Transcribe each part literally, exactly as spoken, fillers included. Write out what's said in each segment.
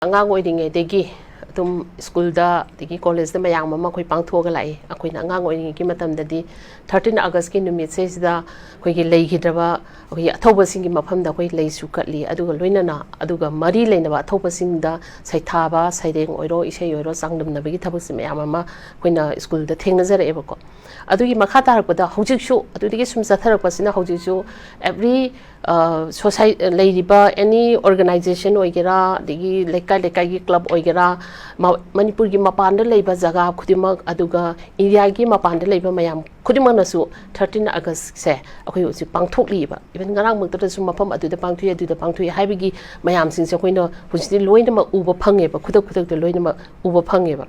ꯑꯉꯥꯡ ꯑꯣꯏꯔꯤꯉꯩꯗꯒꯤ ꯑꯗꯨꯝ ꯁ꯭ꯀꯨꯜꯗ ꯑꯗꯒꯤ ꯀꯣꯂꯦꯖꯇ ꯃꯌꯥꯝ ꯑꯃ ꯑꯩꯈꯣꯏ ꯄꯥꯡꯊꯣꯛꯑꯒ ꯂꯥꯛꯏ꯫ ꯑꯩꯈꯣꯏꯅ ꯑꯉꯥꯡ ꯑꯣꯏꯔꯤꯉꯩꯒꯤ ꯃꯇꯝꯗꯗꯤ ꯊꯥꯔꯇꯤꯟ ꯑꯥꯒꯁꯀꯤ ꯅꯨꯃꯤꯠꯁꯤꯗꯩꯁꯤꯗ ꯑꯩꯈꯣꯏꯒꯤ ꯂꯩꯈꯤꯗ꯭ꯔꯕ ꯑꯩꯈꯣꯏꯒꯤ ꯑꯊꯧꯕꯁꯤꯡꯒꯤ ꯃꯐꯝꯗ ꯑꯩꯈꯣꯏ ꯂꯩꯁꯨ ꯀꯠꯂꯤ꯫ ꯑꯗꯨꯒ ꯂꯣꯏꯅꯅ ꯑꯗꯨꯒ ꯃꯔꯤ ꯂꯩꯅꯕ ꯑꯊꯧꯕꯁꯤꯡꯗ ꯁꯩꯊꯥꯕ, ꯁꯩꯔꯦꯡ ꯑꯣꯏꯔꯣ, ꯏꯁꯩ ꯑꯣꯏꯔꯣ, ꯆꯥꯡꯗꯝꯅꯕꯒꯤ ꯊꯕꯛꯁꯦ ꯃꯌꯥꯝ ꯑꯃ ꯑꯩꯈꯣꯏꯅ ꯁ꯭ꯀꯨꯜꯗ ꯊꯦꯡꯅꯖꯔꯛꯑꯦꯕꯀꯣ꯫ ꯑꯗꯨꯒꯤ ꯃꯈꯥ ꯇꯥꯔꯛꯄꯗ ꯍꯧꯖꯤꯛꯁꯨ, ꯑꯗꯨꯗꯒꯤ ꯁꯨꯝ ꯆꯠꯊꯔꯛꯄꯁꯤꯅ ꯍꯧꯖꯤꯛꯁꯨ every, ꯑ, ꯁꯣꯁꯥꯏ-, ꯂꯩꯔꯤꯕ any organization ꯑꯣꯏꯒꯦꯔꯥ, ꯑꯗꯒꯤ ꯂꯩꯀꯥꯏ ꯂꯩꯀꯥꯏꯒꯤ ꯀ꯭ꯂꯕ ꯑꯣꯏꯒꯦꯔꯥ, ꯃ-, ꯃꯅꯤꯄꯨꯔꯒꯤ ꯃꯄꯥꯟꯗ ꯂꯩꯕ ꯖꯒꯥ ꯈꯨꯗꯤꯡꯃꯛ, ꯑꯗꯨꯒ ꯏꯟꯗꯤꯌꯥꯒꯤ ꯃꯄꯥꯟꯗ ꯂꯩꯕ ꯃꯌꯥꯝ ꯈꯨꯗꯤꯡꯃꯛꯅꯁꯨ ꯊꯥꯔꯇꯤꯟ ꯑꯥꯒꯁꯁꯦ ꯑꯩꯈꯣꯏ ꯍꯧꯖꯤꯛ ꯄꯥꯡꯊꯣꯛꯂꯤꯕ꯫ Even ꯉꯔꯥꯡꯃꯛꯇꯗꯁꯨ ꯃꯐꯝ ꯑꯗꯨꯗ ꯄꯥꯡꯊꯣꯛꯏ, ꯑꯗꯨꯗ ꯄꯥꯡꯊꯣꯛꯏ ꯍꯥꯏꯕꯒꯤ ꯃꯌꯥꯝꯁꯤꯡꯁꯦ ꯑꯩꯈꯣꯏꯅ ꯍꯧꯖꯤꯛꯇꯤ ꯂꯣꯏꯅꯃꯛ ꯎꯕ ꯐꯪꯉꯦꯕ, ꯈꯨꯗꯛ ꯈꯨꯗꯛꯇ ꯂꯣꯏꯅꯃꯛ ꯎꯕ ꯐꯪꯉꯦꯕ꯫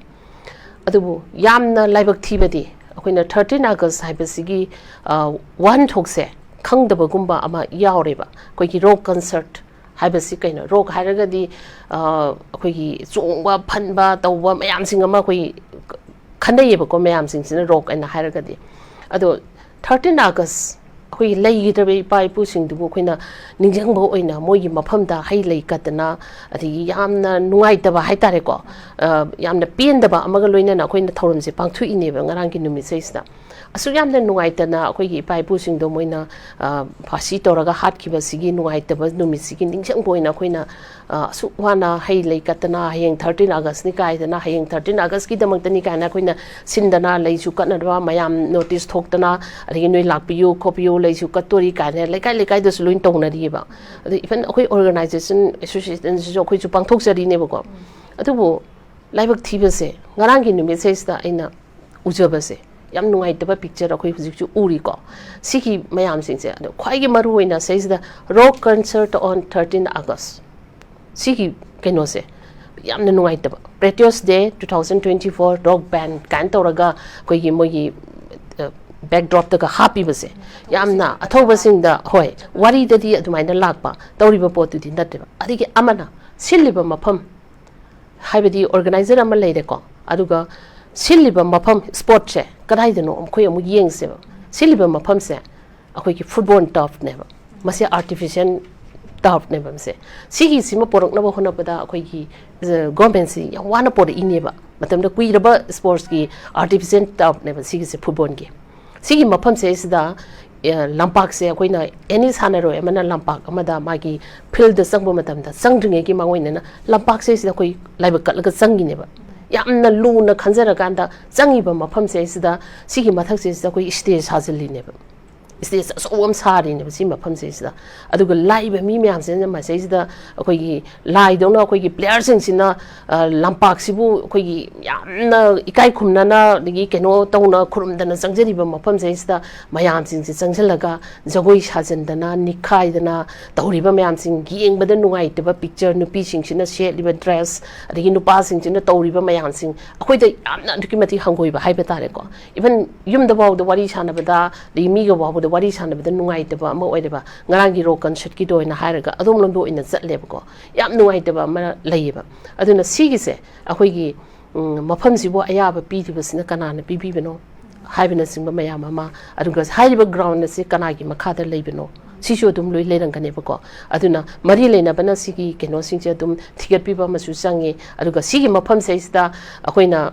ꯑꯗꯨꯕꯨ ꯌꯥꯝꯅ ꯂꯥꯏꯕꯛ ꯊꯤꯕꯗꯤ, ꯑꯩꯈꯣꯏꯅ ꯊꯥꯔꯇꯤꯟ ꯑꯥꯒꯁ ꯍꯥꯏꯕꯁꯤꯒꯤ, ꯑ, ꯋꯥꯍꯟꯊꯣꯛꯁꯦ ꯈꯪꯗꯕꯒꯨꯝꯕ ꯑꯃ ꯌꯥꯎꯔꯦꯕ꯫ ꯑꯩꯈꯣꯏꯒꯤ ꯔꯣꯛ ꯀꯟꯁꯔꯠ ꯍꯥꯏꯕꯁꯤ ꯀꯩꯅꯣ? ꯔꯣꯛ ꯍꯥꯏꯔꯒꯗꯤ, ꯑ, ꯑꯩꯈꯣꯏꯒꯤ ꯆꯣꯡꯕ, ꯐꯟꯕ, ꯇꯧꯕ ꯃꯌꯥꯝꯁꯤꯡ ꯑꯃ ꯑꯩꯈꯣꯏ ꯈꯟꯅꯩꯌꯦꯕꯀꯣ, ꯃꯌꯥꯝꯁꯤꯡꯁꯤꯅ ꯔꯣꯛ ꯍꯥꯏꯅ ꯍꯥꯏꯔꯒꯗꯤ꯫ ꯑꯗꯣ ꯊꯥꯔꯇꯤꯟ ꯑꯥꯒꯁ ꯑꯩꯈꯣꯏꯒꯤ ꯂꯩꯈꯤꯗ꯭ꯔꯕ ꯏꯄꯥ ꯏꯄꯨꯁꯤꯡꯗꯨꯕꯨ ꯑꯩꯈꯣꯏꯅ ꯅꯤꯡꯁꯤꯡꯕ ꯑꯣꯏꯅ ꯃꯣꯏꯒꯤ ꯃꯐꯝꯗ ꯍꯩ ꯂꯩ ꯀꯠꯇꯅ, ꯑꯗꯒꯤ ꯌꯥꯝꯅ ꯅꯨꯡꯉꯥꯏꯇꯕ ꯍꯥꯏꯇꯥꯔꯦꯀꯣ, ꯑ, ꯌꯥꯝꯅ ꯄꯦꯟꯗꯕ ꯑꯃꯒ ꯂꯣꯏꯅꯅ ꯑꯩꯈꯣꯏꯅ ꯊꯧꯔꯝꯁꯦ ꯄꯥꯡꯊꯣꯛꯏꯅꯦꯕ ꯉꯔꯥꯡꯒꯤ ꯅꯨꯃꯤꯠꯁꯤꯗꯩꯁꯤꯗ꯫ ꯑꯁꯨꯛ ꯌꯥꯝꯅ ꯅꯨꯡꯉꯥꯏꯇꯅ ꯑꯩꯈꯣꯏꯒꯤ ꯏꯄꯥ ꯏꯄꯨꯁꯤꯡꯗꯣ ꯃꯣꯏꯅ, ꯑ, ꯐꯥꯁꯤ ꯇꯧꯔꯒ ꯍꯥꯠꯈꯤꯕꯁꯤꯒꯤ ꯅꯨꯡꯉꯥꯏꯇꯕ ꯅꯨꯃꯤꯠꯁꯤꯒꯤ ꯅꯤꯡꯁꯤꯡꯕ ꯑꯣꯏꯅ ꯑꯩꯈꯣꯏꯅ, ꯑ, ꯑꯁꯨꯛ ꯋꯥꯅ ꯍꯩ ꯂꯩ ꯀꯠꯇꯅ, ꯍꯌꯦꯡ ꯊꯥꯔꯇꯤꯟ ꯑꯥꯒꯁꯅꯤ ꯀꯥꯏꯗꯅ, ꯍꯌꯦꯡ ꯊꯥꯔꯇꯤꯟ ꯑꯥꯒꯁꯀꯤꯗꯃꯛꯇꯅꯤ ꯀꯥꯏꯅ ꯑꯩꯈꯣꯏꯅ ꯁꯤꯟꯗꯅ, ꯂꯩꯁꯨ ꯀꯠꯅꯗꯅ, ꯃꯌꯥꯝ ꯅꯣꯇꯤꯁ ꯊꯣꯛꯇꯅ, ꯑꯗꯒꯤ ꯅꯣꯏ ꯂꯥꯛꯄꯤꯌꯨ ꯈꯣꯠꯄꯤꯌꯨ, ꯂꯩꯁꯨ ꯀꯠꯇꯣꯔꯤ ꯀꯥꯏꯅ ꯂꯩꯀꯥꯏ ꯂꯩꯀꯥꯏꯗꯁꯨ ꯂꯣꯏꯅ ꯇꯧꯅꯔꯤꯑꯕ꯫ ꯑꯗ even ꯑꯩꯈꯣꯏ ꯑꯣꯔꯒꯅꯥꯏꯖꯦꯁꯟ, ꯑꯦꯁꯣꯁꯤꯌꯦꯁꯟꯁꯤꯁꯨ ꯑꯩꯈꯣꯏꯁꯨ ꯄꯥꯡꯊꯣꯛꯆꯔꯤꯅꯦꯕꯀꯣ꯫ ꯑꯗꯨꯕꯨ ꯂꯥꯏꯕꯛ ꯊꯤꯕꯁꯦ, ꯉꯔꯥꯡꯒꯤ ꯅꯨꯃꯤꯠꯁꯤꯗꯩꯁꯤꯗ ꯑꯩꯅ ꯎꯖꯕꯁꯦ, ꯌꯥꯝ ꯅꯨꯡꯉꯥꯏꯇꯕ ꯄꯤꯛꯆꯔ ꯑꯩꯈꯣꯏ ꯍꯧꯖꯤꯛꯁꯨ ꯎꯔꯤꯀꯣ꯫ ꯁꯤꯒꯤ ꯃꯌꯥꯝꯁꯤꯡꯁꯦ, ꯑꯗꯣ ꯈ꯭ꯋꯥꯏꯒꯤ ꯃꯔꯨ ꯑꯣꯏꯅ ꯁꯤꯗꯩꯁꯤꯗ Rock Concert on thirteen August, ꯁꯤꯒꯤ ꯀꯩꯅꯣꯁꯦ ꯌꯥꯝꯅ ꯅꯨꯡꯉꯥꯏꯇꯕ꯫ Patriots Day two thousand twenty-four Rock Band ꯀꯥꯏꯅ ꯇꯧꯔꯒ ꯑꯩꯈꯣꯏꯒꯤ ꯃꯣꯏꯒꯤ, ꯑ, ꯕꯦꯛꯗ꯭ꯔꯣꯞꯇꯒ ꯍꯥꯞꯄꯤꯕꯁꯦ, ꯌꯥꯝꯅ ꯑꯊꯧꯕꯁꯤꯡꯗ, ꯍꯣꯏ, ꯋꯥꯔꯤꯗꯗꯤ ꯑꯗꯨꯃꯥꯏꯅ ꯂꯥꯛꯄ, ꯇꯧꯔꯤꯕ ꯄꯣꯠꯇꯨꯗꯤ ꯅꯠꯇꯦꯕ꯫ ꯑꯗꯒꯤ ꯑꯃꯅ ꯁꯤꯜꯂꯤꯕ ꯃꯐꯝ, ꯍꯥꯏꯕꯗꯤ ꯑꯣꯔꯒꯅꯥꯏꯖꯔ ꯑꯃ ꯂꯩꯔꯦꯀꯣ, ꯑꯗꯨꯒ ꯁꯤꯜꯂꯤꯕ ꯃꯐꯝ, ꯁ꯭ꯄꯣꯔꯠꯁꯦ ꯀꯗꯥꯏꯗꯅꯣ ꯑꯩꯈꯣꯏ ꯑꯃꯨꯛ ꯌꯦꯡꯁꯦꯕ꯫ ꯁꯤꯜꯂꯤꯕ ꯃꯐꯝꯁꯦ ꯑꯩꯈꯣꯏꯒꯤ ꯐꯨꯠꯕꯣꯜ ꯇꯔꯐꯅꯦꯕ꯫ ꯃꯁꯤ ꯑꯥꯔꯇꯤꯐꯤꯁꯤꯌꯦꯜ ꯇꯔꯐꯅꯦꯕ ꯃꯁꯦ꯫ ꯁꯤꯒꯤꯁꯤꯃ ꯄꯣꯔꯛꯅꯕ ꯍꯣꯠꯅꯕꯗ ꯑꯩꯈꯣꯏꯒꯤ ꯒꯣꯔꯃꯦꯟꯁꯤ ꯌꯥꯝ ꯋꯥꯅ ꯄꯣꯔꯛꯏꯅꯦꯕ꯫ ꯃꯇꯝꯗ ꯀꯨꯏꯔꯕ ꯁ꯭ꯄꯣꯔꯠꯁꯀꯤ ꯑꯥꯔꯇꯤꯐꯤꯁꯤꯌꯦꯜ ꯇꯔꯐꯅꯦꯕ ꯁꯤꯒꯤꯁꯦ, ꯐꯨꯠꯕꯣꯜꯒꯤ꯫ ꯁꯤꯒꯤ ꯃꯐꯝꯁꯦ ꯁꯤꯗ, ꯑꯦ, ꯂꯝꯄꯥꯛꯁꯦ ꯑꯩꯈꯣꯏꯅ ꯑꯦꯅꯤ ꯁꯥꯟꯅꯔꯣꯏ ꯑꯃꯅ ꯂꯝꯄꯥꯛ ꯑꯃꯗ ꯃꯥꯒꯤ ꯐꯤꯜꯗ ꯆꯪꯕ ꯃꯇꯝꯗ ꯆꯪꯗ꯭ꯔꯤꯉꯩꯒꯤ ꯃꯥꯡꯑꯣꯏꯅꯅ ꯂꯝꯄꯥꯛꯁꯦ ꯁꯤꯗ ꯑꯩꯈꯣꯏ ꯂꯥꯏꯕꯛ ꯀꯠꯂꯒ ꯆꯪꯉꯤꯅꯦꯕ꯫ ꯌꯥꯝꯅ ꯂꯨꯅ ꯈꯟꯖꯔꯀꯥꯟꯗ ꯆꯪꯉꯤꯕ ꯃꯐꯝꯁꯦ ꯁꯤꯗ, ꯁꯤꯒꯤ ꯃꯊꯛꯁꯦ ꯁꯤꯗ ꯑꯩꯈꯣꯏ ꯁ꯭ꯇꯦꯖ ꯁꯥꯖꯤꯜꯂꯤꯅꯦꯕ꯫ ꯁ꯭ꯇꯦꯖ ꯑꯆꯧꯕ ꯑꯃ ꯁꯥꯔꯤꯅꯦꯕ ꯁꯤ ꯃꯐꯝꯁꯦ ꯁꯤꯗ꯫ ꯑꯗꯨꯒ ꯂꯥꯛꯏꯕ ꯃꯤ ꯃꯌꯥꯝꯁꯤꯅ ꯃꯁꯩꯁꯤꯗ ꯑꯩꯈꯣꯏꯒꯤ ꯂꯥꯏꯗꯧꯅ ꯑꯩꯈꯣꯏꯒꯤ ꯄ꯭ꯂꯦꯌꯔꯁꯤꯡꯁꯤꯅ, ꯑ, ꯂꯝꯄꯥꯛꯁꯤꯕꯨ ꯑꯩꯈꯣꯏꯒꯤ ꯌꯥꯝꯅ ꯏꯀꯥꯏ ꯈꯨꯝꯅꯅ, ꯑꯗꯒꯤ ꯀꯩꯅꯣ ꯇꯧꯅ ꯈꯨꯔꯨꯝꯗꯅ ꯆꯪꯖꯔꯤꯕ ꯃꯐꯝꯁꯤꯗꯩꯁꯤꯗ ꯃꯌꯥꯝꯁꯤꯡꯁꯦ ꯆꯪꯁꯤꯜꯂꯒ ꯖꯒꯣꯏ ꯁꯥꯖꯟꯗꯅ, ꯅꯤꯛꯈꯥꯏꯗꯅ ꯇꯧꯔꯤꯕ ꯃꯌꯥꯝꯁꯤꯡ, ꯌꯦꯡꯕꯗ ꯅꯨꯡꯉꯥꯏꯇꯕ ꯄꯤꯛꯆꯔ, ꯅꯨꯄꯤꯁꯤꯡꯁꯤꯅ ꯁꯦꯠꯂꯤꯕ ꯗ꯭ꯔꯦꯁ, ꯑꯗꯒꯤ ꯅꯨꯄꯥꯁꯤꯡꯁꯤꯅ ꯇꯧꯔꯤꯕ ꯃꯌꯥꯝꯁꯤꯡ, ꯑꯩꯈꯣꯏꯗ ꯌꯥꯝꯅ ꯑꯗꯨꯛꯀꯤ ꯃꯇꯤꯛ ꯍꯪꯒꯣꯏꯕ ꯍꯥꯏꯕ ꯇꯥꯔꯦꯀꯣ꯫ ꯏꯚꯟ ꯌꯨꯝꯗ ꯐꯥꯎꯗ ꯋꯥꯔꯤ ꯁꯥꯟꯅꯕꯗ, ꯑꯗꯒꯤ ꯃꯤꯒ ꯐꯥꯎꯕꯗ ꯋꯥꯔꯤ ꯁꯥꯟꯅꯕꯗ ꯅꯨꯡꯉꯥꯏꯇꯕ ꯑꯃ ꯑꯣꯏꯔꯦꯕ꯫ ꯉꯔꯥꯡꯒꯤ ꯔꯣꯛ ꯀꯟꯁꯔꯠꯀꯤꯗꯣ ꯑꯣꯏꯅ ꯍꯥꯏꯔꯒ ꯑꯗꯣꯝꯂꯣꯝꯗ ꯑꯣꯏꯅ ꯆꯠꯂꯦꯕꯀꯣ꯫ ꯌꯥꯝ ꯅꯨꯡꯉꯥꯏꯇꯕ ꯑꯃ ꯂꯩꯌꯦꯕ꯫ ꯑꯗꯨꯅ ꯁꯤꯒꯤꯁꯦ ꯑꯩꯈꯣꯏꯒꯤ, ꯎꯝ, ꯃꯐꯝꯁꯤꯕꯨ ꯑꯌꯥꯕ ꯄꯤꯔꯤꯕꯁꯤꯅ ꯀꯅꯥꯅ ꯄꯤꯕꯤꯕꯅꯣ ꯍꯥꯏꯕꯅꯆꯤꯡꯕ ꯃꯌꯥꯝ ꯑꯃ, ꯑꯗꯨꯒ ꯍꯥꯏꯔꯤꯕ ꯒ꯭ꯔꯥꯎꯟ ꯑꯁꯤ ꯀꯅꯥꯒꯤ ꯃꯈꯥꯗ ꯂꯩꯕꯅꯣ, ꯁꯤꯁꯨ ꯑꯗꯨꯝ ꯂꯣꯏ ꯂꯩꯔꯝꯒꯅꯦꯕꯀꯣ꯫ ꯑꯗꯨꯅ ꯃꯔꯤ ꯂꯩꯅꯕꯅ ꯁꯤꯒꯤ ꯀꯩꯅꯣꯁꯤꯡꯁꯦ ꯑꯗꯨꯝ ꯊꯤꯒꯠꯄꯤꯕ ꯑꯃꯁꯨ ꯆꯪꯉꯤ꯫ ꯑꯗꯨꯒ ꯁꯤꯒꯤ ꯃꯐꯝꯁꯤꯗꯩꯁꯤꯗ ꯑꯩꯈꯣꯏꯅ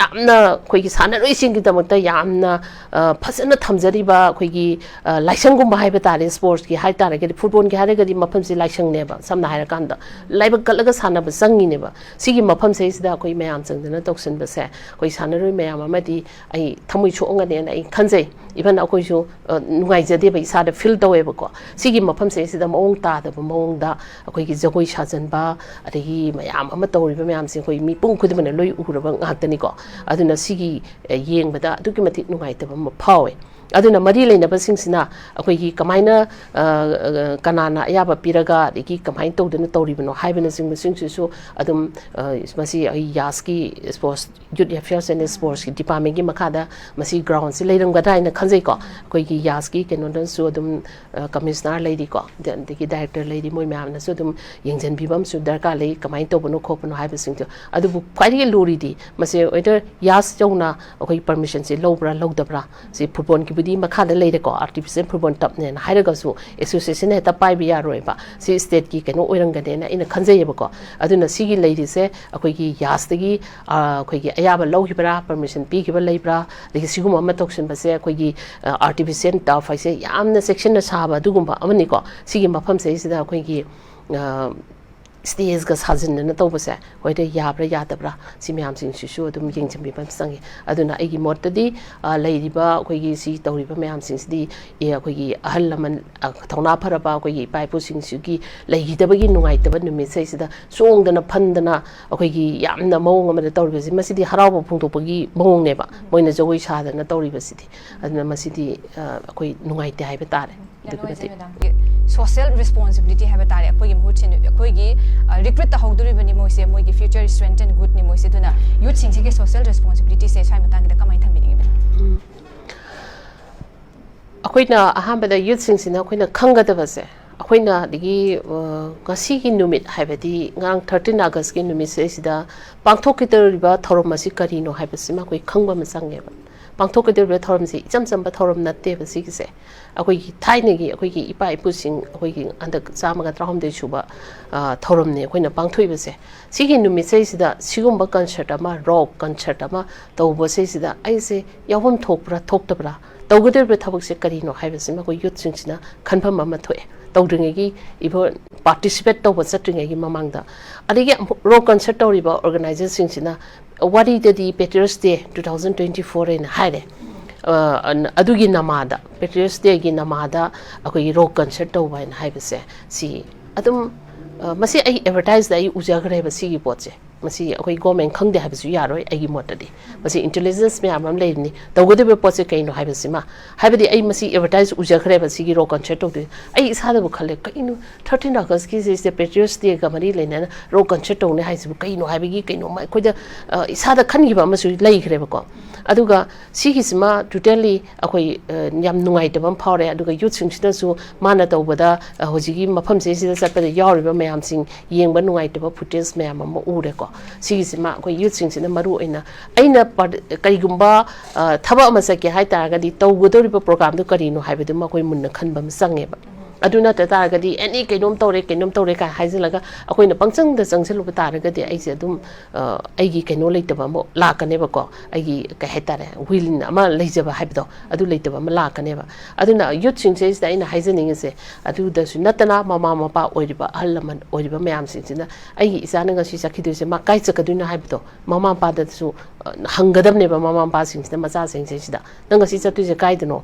ꯌꯥꯝꯅ ꯑꯩꯈꯣꯏꯒꯤ ꯁꯥꯟꯅꯔꯣꯏꯁꯤꯡꯒꯤꯗꯃꯛꯇ ꯌꯥꯝꯅ, ꯑ, ꯐꯖꯅ ꯊꯝꯖꯔꯤꯕ ꯑꯩꯈꯣꯏꯒꯤ, ꯑ, ꯂꯥꯏꯁꯪꯒꯨꯝꯕ ꯍꯥꯏꯕ ꯇꯥꯔꯦ, ꯁ꯭ꯄꯣꯔꯠꯁꯀꯤ ꯍꯥꯏ ꯇꯥꯔꯒꯗꯤ, ꯐꯨꯠꯕꯣꯜꯒꯤ ꯍꯥꯏꯔꯒꯗꯤ ꯃꯐꯝꯁꯤ ꯂꯥꯏꯁꯪꯅꯦꯕ, ꯁꯝꯅ ꯍꯥꯏꯔꯀꯥꯟꯗ ꯂꯥꯏꯕꯛ ꯀꯠꯂꯒ ꯁꯥꯟꯅꯕ ꯆꯪꯉꯤꯅꯦꯕ꯫ ꯁꯤꯒꯤ ꯃꯐꯝꯁꯤꯗꯩꯁꯤꯗ ꯑꯩꯈꯣꯏ ꯃꯌꯥꯝ ꯆꯪꯗꯅ ꯇꯧꯁꯤꯟꯕꯁꯦ ꯑꯩꯈꯣꯏ ꯁꯥꯟꯅꯔꯣꯏ ꯃꯌꯥꯝ ꯑꯃꯗꯤ ꯑꯩ ꯊꯃꯣꯏ ꯁꯣꯛꯑꯝꯒꯅꯦꯅ ꯑꯩ ꯈꯟꯖꯩ꯫ ꯏꯚꯟ ꯑꯩꯈꯣꯏꯁꯨ, ꯑ, ꯅꯨꯡꯉꯥꯏꯖꯗꯦꯕ, ꯏꯁꯥꯗ ꯐꯤꯜ ꯇꯧꯋꯦꯕꯀꯣ꯫ ꯁꯤꯒꯤ ꯃꯐꯝꯁꯤꯗꯩꯁꯤꯗ ꯃꯑꯣꯡ ꯇꯥꯗꯕ ꯃꯑꯣꯡꯗ ꯑꯩꯈꯣꯏꯒꯤ ꯖꯒꯣꯏ ꯁꯥꯖꯟꯕ, ꯑꯗꯒꯤ ꯃꯌꯥꯝ ꯑꯃ ꯇꯧꯔꯤꯕ ꯃꯌꯥꯝꯁꯦ ꯑꯩꯈꯣꯏ ꯃꯤꯄꯨꯝ ꯈꯨꯗꯤꯡꯃꯛꯅ ꯂꯣꯏ ꯎꯔꯕ ꯉꯥꯛꯇꯅꯤꯀꯣ꯫ ꯑꯗꯨꯅ ꯁꯤꯒꯤ, ꯑ, ꯌꯦꯡꯕꯗ ꯑꯗꯨꯛꯀꯤ ꯃꯇꯤꯛ ꯅꯨꯡꯉꯥꯏꯇꯕ ꯑꯃ ꯐꯥꯎꯋꯦ꯫ ꯑꯗꯨꯅ ꯃꯔꯤ ꯂꯩꯅꯕꯁꯤꯡꯁꯤꯅ ꯑꯩꯈꯣꯏꯒꯤ ꯀꯃꯥꯏꯅ, ꯑ, ꯑ, ꯀꯅꯥꯅ ꯑꯌꯥꯕ ꯄꯤꯔꯒ, ꯑꯗꯒꯤ ꯀꯃꯥꯏꯅ ꯇꯧꯗꯅ ꯇꯧꯔꯤꯕꯅꯣ ꯍꯥꯏꯕꯅꯆꯤꯡꯕꯁꯤꯡꯁꯤꯁꯨ ꯑꯗꯨꯝ, ꯑ, ꯃꯁꯤ ꯑꯩ ꯌꯥꯁꯀꯤ ꯁ꯭ꯄꯣꯔꯠꯁ, ꯌꯨꯠ ꯑꯦꯐꯤꯌꯔꯁ ꯑꯦꯟ ꯁ꯭ꯄꯣꯔꯠꯁꯀꯤ ꯗꯤꯄꯥꯔꯠꯃꯦꯟꯒꯤ ꯃꯈꯥꯗ ꯃꯁꯤ ꯒ꯭ꯔꯥꯎꯟꯁꯤ ꯂꯩꯔꯝꯒꯗ꯭ꯔꯥ ꯍꯥꯏꯅ ꯈꯟꯖꯩꯀꯣ꯫ ꯑꯩꯈꯣꯏꯒꯤ ꯌꯥꯁꯀꯤ ꯀꯩꯅꯣꯗꯁꯨ ꯑꯗꯨꯝ, ꯑ, ꯀꯃꯤꯁꯅꯔ ꯂꯩꯔꯤꯀꯣ, ꯑꯗ-, ꯑꯗꯒꯤ ꯗꯥꯏꯔꯦꯛꯇꯔ ꯂꯩꯔꯤ, ꯃꯣꯏ ꯃꯌꯥꯝꯅꯁꯨ ꯑꯗꯨꯝ ꯌꯦꯡꯁꯤꯟꯕꯤꯕ ꯑꯃꯁꯨ ꯗꯔꯀꯥꯔ ꯂꯩ, ꯀꯃꯥꯏꯅ ꯇꯧꯕꯅꯣ ꯈꯣꯠꯄꯅꯣ ꯍꯥꯏꯕꯁꯤꯡꯗꯣ꯫ ꯑꯗꯨꯕꯨ ꯈ꯭ꯋꯥꯏꯗꯒꯤ ꯂꯨꯔꯤꯗꯤ ꯃꯁꯤ ꯋꯦꯗꯔ ꯌꯥꯁ ꯌꯧꯅ ꯑꯩꯈꯣꯏ ꯄꯔꯃꯤꯁꯟꯁꯤ ꯂꯧꯕ꯭ꯔꯥ ꯂꯧꯗꯕ꯭ꯔꯥ, ꯁꯤ ꯐꯨꯠꯕꯣꯜꯒꯤ ꯕꯨꯗꯤ ꯃꯈꯥꯗ ꯂꯩꯔꯦꯀꯣ, ꯑꯥꯔꯇꯤꯐꯤꯁꯦꯜ ꯐꯨꯠꯕꯣꯜ ꯇꯞꯅꯦꯅ ꯍꯥꯏꯔꯒꯁꯨ ꯑꯦꯁꯣꯁꯤꯌꯦꯁꯟ ꯍꯦꯛꯇ ꯄꯥꯏꯕ ꯌꯥꯔꯣꯏꯕ꯫ ꯁꯤ ꯁ꯭ꯇꯦꯠꯀꯤ ꯀꯩꯅꯣ ꯑꯣꯏꯔꯝꯒꯅꯦꯅ ꯑꯩꯅ ꯈꯟꯖꯩꯌꯦꯕꯀꯣ꯫ ꯑꯗꯨꯅ ꯁꯤꯒꯤ ꯂꯩꯔꯤꯁꯦ ꯑꯩꯈꯣꯏꯒꯤ ꯌꯥꯁꯇꯒꯤ, ꯑ, ꯑꯩꯈꯣꯏꯒꯤ ꯑꯌꯥꯕ ꯂꯧꯈꯤꯕ꯭ꯔꯥ, ꯄꯔꯃꯤꯁꯟ ꯄꯤꯈꯤꯕ ꯂꯩꯕ꯭ꯔꯥ, ꯑꯗꯒꯤ ꯁꯤꯒꯨꯝꯕ ꯑꯃ ꯇꯧꯁꯤꯟꯕꯁꯦ ꯑꯩꯈꯣꯏꯒꯤ, ꯑ, ꯑꯥꯔꯇꯤꯐꯤꯁꯦꯜ ꯇꯔꯐ ꯍꯥꯏꯁꯦ ꯌꯥꯝꯅ ꯆꯦꯛꯁꯤꯟꯅ ꯁꯥꯕ ꯑꯗꯨꯒꯨꯝꯕ ꯑꯃꯅꯤꯀꯣ꯫ ꯁꯤꯒꯤ ꯃꯐꯝꯁꯤꯗꯩꯁꯤꯗ ꯑꯩꯈꯣꯏꯒꯤ, ꯑ, ꯁ꯭ꯇꯦꯖꯀ ꯁꯥꯖꯤꯟꯗꯅ ꯇꯧꯕꯁꯦ ꯍꯣꯏꯗ ꯌꯥꯕ꯭ꯔꯥ ꯌꯥꯗꯕ꯭ꯔꯥ, ꯁꯤ ꯃꯌꯥꯝꯁꯤꯡꯁꯤꯁꯨ ꯑꯗꯨꯝ ꯌꯦꯡꯁꯤꯟꯕꯤꯕ ꯑꯃ ꯆꯪꯉꯤ꯫ ꯑꯗꯨꯅ ꯑꯩꯒꯤ ꯃꯣꯠꯇꯗꯤ, ꯑ, ꯂꯩꯔꯤꯕ ꯑꯩꯈꯣꯏꯒꯤ ꯁꯤ ꯇꯧꯔꯤꯕ ꯃꯌꯥꯝꯁꯤꯡꯁꯤꯗꯤ, ꯑꯦ, ꯑꯩꯈꯣꯏꯒꯤ ꯑꯍꯜ ꯂꯃꯟ, ꯑ, ꯊꯧꯅꯥ ꯐꯔꯕ ꯑꯩꯈꯣꯏꯒꯤ ꯏꯄꯥ ꯏꯄꯨꯁꯤꯡꯁꯤꯒꯤ ꯂꯩꯈꯤꯗꯕꯒꯤ ꯅꯨꯡꯉꯥꯏꯇꯕ ꯅꯨꯃꯤꯠꯁꯤꯗꯩꯁꯤꯗ ꯆꯣꯡꯗꯅ ꯐꯟꯗꯅ ꯑꯩꯈꯣꯏꯒꯤ ꯌꯥꯝꯅ ꯃꯑꯣꯡ ꯑꯃꯗ ꯇꯧꯔꯤꯕꯁꯤ, ꯃꯁꯤꯗꯤ ꯍꯔꯥꯎꯕ ꯐꯣꯡꯗꯣꯛꯄꯒꯤ ꯃꯑꯣꯡꯅꯦꯕ, ꯃꯣꯏꯅ ꯖꯒꯣꯏ ꯁꯥꯗꯅ ꯇꯧꯔꯤꯕꯁꯤꯗꯤ꯫ ꯑꯗꯨꯅ ꯃꯁꯤꯗꯤ, ꯑ, ꯑꯩꯈꯣꯏ ꯅꯨꯡꯉꯥꯏꯇꯦ ꯍꯥꯏꯕ ꯇꯥꯔꯦ꯫ ꯌꯥꯝ ꯑꯗꯨꯛꯀꯤ ꯅꯨꯡꯉꯥꯏꯖꯩ, ꯃꯇꯤꯛ꯫ ꯃꯦꯗꯥꯝꯒꯤ ꯁꯣꯁꯤꯌꯦꯜ ꯔꯦꯁꯄꯣꯟꯁꯤꯕꯤꯂꯤꯇꯤ ꯍꯥꯏꯕ ꯇꯥꯔꯦ, ꯑꯩꯈꯣꯏꯒꯤ ꯃꯍꯨꯠꯁꯤꯅ ꯑꯩꯈꯣꯏꯒꯤ, ꯑ, ꯔꯤꯀ꯭ꯔꯨꯠ ꯇꯧꯍꯧꯗꯣꯔꯤꯕꯅꯤ ꯃꯣꯏꯁꯦ, ꯃꯣꯏꯒꯤ ꯐ꯭ꯌꯨꯆꯔ ꯁ꯭ꯇꯔꯦꯡꯊꯟ ꯒꯨꯗꯅꯤ ꯃꯣꯏꯁꯦ꯫ ꯑꯗꯨꯅ ꯌꯨꯠꯁꯤꯡꯁꯤꯒꯤ ꯁꯣꯁꯤꯌꯦꯜ ꯔꯦꯁꯄꯣꯟꯁꯤꯕꯤꯂꯤꯇꯤꯁꯦ ꯁ꯭ꯋꯥꯏ ꯃꯇꯥꯡꯁꯤꯗ ꯀꯃꯥꯏꯅ ꯊꯝꯕꯤꯅꯤꯡꯉꯤ, ꯃꯦꯗꯥꯝ? ꯎꯝ꯫ ꯑꯩꯈꯣꯏꯅ ꯑꯍꯥꯟꯕꯗ ꯌꯨꯠꯁꯤꯡꯁꯤꯅ ꯑꯩꯈꯣꯏꯅ ꯈꯪꯒꯗꯕꯁꯦ, ꯑꯩꯈꯣꯏꯅ ꯑꯗꯒꯤ, ꯑ, ꯉꯁꯤꯒꯤ ꯅꯨꯃꯤꯠ ꯍꯥꯏꯕꯗꯤ ꯉꯔꯥꯡ ꯊꯥꯔꯇꯤꯟ ꯑꯥꯒꯁꯀꯤ ꯅꯨꯃꯤꯠꯁꯤꯗꯩꯁꯤꯗ ꯄꯥꯡꯊꯣꯛꯀꯗꯧꯔꯤꯕ ꯊꯧꯔꯝ ꯑꯁꯤ ꯀꯔꯤꯅꯣ ꯍꯥꯏꯕꯁꯤꯃ ꯑꯩꯈꯣꯏ ꯈꯪꯕ ꯑꯃ ꯆꯪꯉꯦꯕ꯫ ꯄꯥꯡꯊꯣꯛꯀꯗꯧꯔꯤꯕ ꯊꯧꯔꯝꯁꯤ ꯏꯆꯝ ꯆꯝꯕ ꯊꯧꯔꯝ ꯅꯠꯇꯦꯕ ꯁꯤꯒꯤꯁꯦ꯫ ꯑꯩꯈꯣꯏꯒꯤ ꯊꯥꯏꯅꯒꯤ ꯑꯩꯈꯣꯏꯒꯤ ꯏꯄꯥ ꯏꯄꯨꯁꯤꯡ, ꯑꯩꯈꯣꯏꯒꯤ ꯍꯟꯗꯛ ꯆꯥꯝꯃꯒ ꯇꯔꯥꯍꯨꯝꯗꯣꯏ ꯁꯨꯕ, ꯑ, ꯊꯧꯔꯝꯅꯤ ꯑꯩꯈꯣꯏꯅ ꯄꯥꯡꯊꯣꯛꯏꯕꯁꯦ꯫ ꯁꯤꯒꯤ ꯅꯨꯃꯤꯠꯁꯤꯗꯩꯁꯤꯗ ꯁꯤꯒꯨꯝꯕ ꯀꯟꯁꯔꯠ ꯑꯃ, ꯔꯣꯛ ꯀꯟꯁꯔꯠ ꯑꯃ ꯇꯧꯕꯁꯤꯗꯩꯁꯤꯗ ꯑꯩꯁꯦ ꯌꯥꯎꯐꯝ ꯊꯣꯛꯄ꯭ꯔꯥ ꯊꯣꯛꯇꯕ꯭ꯔꯥ, ꯇꯧꯒꯗꯧꯔꯤꯕ ꯊꯕꯛꯁꯦ ꯀꯔꯤꯅꯣ ꯍꯥꯏꯕꯁꯤꯃ ꯑꯩꯈꯣꯏ ꯌꯨꯠꯁꯤꯡꯁꯤꯅ ꯈꯟꯐꯝ ꯑꯃ ꯊꯣꯛꯑꯦ꯫ ꯇꯧꯗ꯭ꯔꯤꯉꯩꯒꯤ, ꯏꯚꯟ ꯄꯥꯔꯇꯤꯁꯤꯄꯦꯠ ꯇꯧꯕ ꯆꯠꯇ꯭ꯔꯤꯉꯩꯒꯤ ꯃꯃꯥꯡꯗ꯫ ꯑꯗꯒꯤ ꯑꯃꯨꯛ ꯔꯣꯛ ꯀꯟꯁꯔꯠ ꯇꯧꯔꯤꯕ ꯑꯣꯔꯒꯅꯥꯏꯖꯔꯁꯤꯡꯁꯤꯅ ꯋꯥꯔꯤꯗꯗꯤ Patriots Day two thousand twenty four ꯍꯥꯏꯅ ꯍꯥꯏꯔꯦ꯫ ꯑ, ꯑꯗꯨꯒꯤ ꯅꯃꯥꯗ, Patriots Dayꯒꯤ ꯅꯃꯥꯗ ꯑꯩꯈꯣꯏꯒꯤ ꯔꯣꯛ ꯀꯟꯁꯔꯠ ꯇꯧꯕ ꯍꯥꯏꯅ ꯍꯥꯏꯕꯁꯦ, ꯁꯤ ꯑꯗꯨꯝ, ꯑ, ꯃꯁꯤ ꯑꯩ ꯑꯦꯗꯚꯔꯇꯥꯏꯖꯇ ꯑꯩ ꯎꯖꯈ꯭ꯔꯦꯕ ꯁꯤꯒꯤ ꯄꯣꯠꯁꯦ꯫ ꯃꯁꯤ ꯑꯩꯈꯣꯏ ꯒꯣꯔꯃꯦꯟ ꯈꯪꯗꯦ ꯍꯥꯏꯕꯁꯨ ꯌꯥꯔꯣꯏ ꯑꯩꯒꯤ ꯃꯣꯠꯇꯗꯤ꯫ ꯃꯁꯤ ꯏꯟꯇꯦꯂꯤꯖꯦꯟꯁ ꯃꯌꯥꯝ ꯑꯃ ꯂꯩꯔꯤꯅꯤ꯫ ꯇꯧꯒꯗꯧꯔꯤꯕ ꯄꯣꯠꯁꯦ ꯀꯩꯅꯣ ꯍꯥꯏꯕꯁꯤꯃ, ꯍꯥꯏꯕꯗꯤ ꯑꯩ ꯃꯁꯤ ꯑꯦꯗꯚꯔꯇꯥꯏꯖ ꯎꯖꯈ꯭ꯔꯦꯕ ꯁꯤꯒꯤ ꯔꯣꯛ ꯀꯟꯁꯔꯠ ꯇꯧꯗꯣꯏ꯫ ꯑꯩ ꯏꯁꯥꯗꯕꯨ ꯈꯜꯂꯦ, ꯀꯩꯅꯣ ꯊꯥꯔꯇꯤꯟ ꯑꯥꯒꯁꯀꯤꯁꯤꯗ Patriots Dayꯒ ꯃꯔꯤ ꯂꯩꯅꯅ ꯔꯣꯛ ꯀꯟꯁꯔꯠ ꯇꯧꯅꯤ ꯍꯥꯏꯁꯤꯕꯨ ꯀꯩꯅꯣ ꯍꯥꯏꯕꯒꯤ ꯀꯩꯅꯣꯝꯃ ꯑꯩꯈꯣꯏꯗ, ꯑ, ꯏꯁꯥꯗ ꯈꯟꯈꯤꯕ ꯑꯃꯁꯨ ꯂꯩꯈ꯭ꯔꯦꯕꯀꯣ꯫ ꯑꯗꯨꯒ ꯁꯤꯒꯤꯁꯤꯃ ꯇꯣꯇꯦꯜꯂꯤ ꯑꯩꯈꯣꯏ, ꯑ, ꯌꯥꯝ ꯅꯨꯡꯉꯥꯏꯇꯕ ꯑꯃ ꯐꯥꯎꯔꯦ꯫ ꯑꯗꯨꯒ ꯌꯨꯠꯁꯤꯡꯁꯤꯅꯁꯨ ꯃꯥꯅ ꯇꯧꯕꯗ, ꯑ, ꯍꯧꯖꯤꯛꯀꯤ ꯃꯐꯝꯁꯤꯗꯩꯁꯤꯗ ꯆꯠꯄꯗ ꯌꯥꯎꯔꯤꯕ ꯃꯌꯥꯝꯁꯤꯡ ꯌꯦꯡꯕ ꯅꯨꯡꯉꯥꯏꯇꯕ ꯐꯨꯇꯦꯖ ꯃꯌꯥꯝ ꯑꯃ ꯎꯔꯦꯀꯣ꯫ ꯁꯤꯒꯤꯁꯤꯃ ꯑꯩꯈꯣꯏ ꯌꯨꯠꯁꯤꯡꯁꯤꯅ ꯃꯔꯨ ꯑꯣꯏꯅ, ꯑꯩꯅ ꯀꯔꯤꯒꯨꯝꯕ ꯊꯕꯛ ꯑꯃ ꯆꯠꯀꯦ ꯍꯥꯏ ꯇꯥꯔꯒꯗꯤ ꯇꯧꯒꯗꯧꯔꯤꯕ ꯄ꯭ꯔꯣꯒꯥꯝꯗꯨ ꯀꯔꯤꯅꯣ ꯍꯥꯏꯕꯗꯨꯃ ꯑꯩꯈꯣꯏ ꯃꯨꯟꯅ ꯈꯟꯕ ꯑꯃ ꯆꯪꯉꯦꯕ꯫ ꯑꯗꯨ ꯅꯠꯇ ꯇꯥꯔꯒꯗꯤ ꯑꯦꯅꯤ ꯀꯩꯅꯣꯝ ꯇꯧꯔꯦ, ꯀꯩꯅꯣꯝ ꯇꯧꯔꯦ ꯀꯥꯏ ꯍꯥꯏꯖꯤꯜꯂꯒ ꯑꯩꯈꯣꯏꯅ ꯄꯪꯆꯪꯗ ꯆꯪꯁꯤꯜꯂꯨꯕ ꯇꯥꯔꯒꯗꯤ ꯑꯩꯁꯦ ꯑꯗꯨꯝ ꯑꯩꯒꯤ ꯀꯩꯅꯣ ꯂꯩꯇꯕ ꯑꯃ ꯂꯥꯛꯀꯅꯦꯕꯀꯣ꯫ ꯑꯩꯒꯤ ꯀꯩ ꯍꯥꯏꯇꯥꯔꯦ, ꯋꯤꯜ ꯑꯃ ꯂꯩꯖꯕ ꯍꯥꯏꯕꯗꯣ, ꯑꯗꯨ ꯂꯩꯇꯕ ꯑꯃ ꯂꯥꯛꯀꯅꯦꯕ꯫ ꯑꯗꯨꯅ ꯌꯨꯠꯁꯤꯡꯁꯤꯗꯩꯁꯤꯗ ꯑꯩꯅ ꯍꯥꯏꯖꯅꯤꯡꯉꯤꯁꯦ, ꯑꯗꯨꯗꯁꯨ ꯅꯠꯇꯅ ꯃꯃꯥ ꯃꯄꯥ ꯑꯣꯏꯔꯤꯕ, ꯑꯍꯜ ꯂꯃꯟ ꯑꯣꯏꯔꯤꯕ ꯃꯌꯥꯝꯁꯤꯡꯁꯤꯅ ꯑꯩꯒꯤ ꯏꯆꯥꯅ ꯉꯁꯤ ꯆꯠꯈꯤꯗꯣꯏꯁꯦ ꯃꯥ ꯀꯥꯏ ꯆꯠꯀꯗꯣꯏꯅꯣ ꯍꯥꯏꯕꯗꯣ ꯃꯃꯥ ꯃꯄꯥꯗꯁꯨ ꯍꯪꯒꯗꯕꯅꯦꯕ꯫ ꯃꯃꯥ ꯃꯄꯥꯁꯤꯡꯁꯤꯅ ꯃꯆꯥꯁꯤꯡꯁꯤꯗ, "ꯅꯪ ꯉꯁꯤ ꯆꯠꯇꯣꯏꯁꯦ ꯀꯥꯏꯗꯅꯣ?"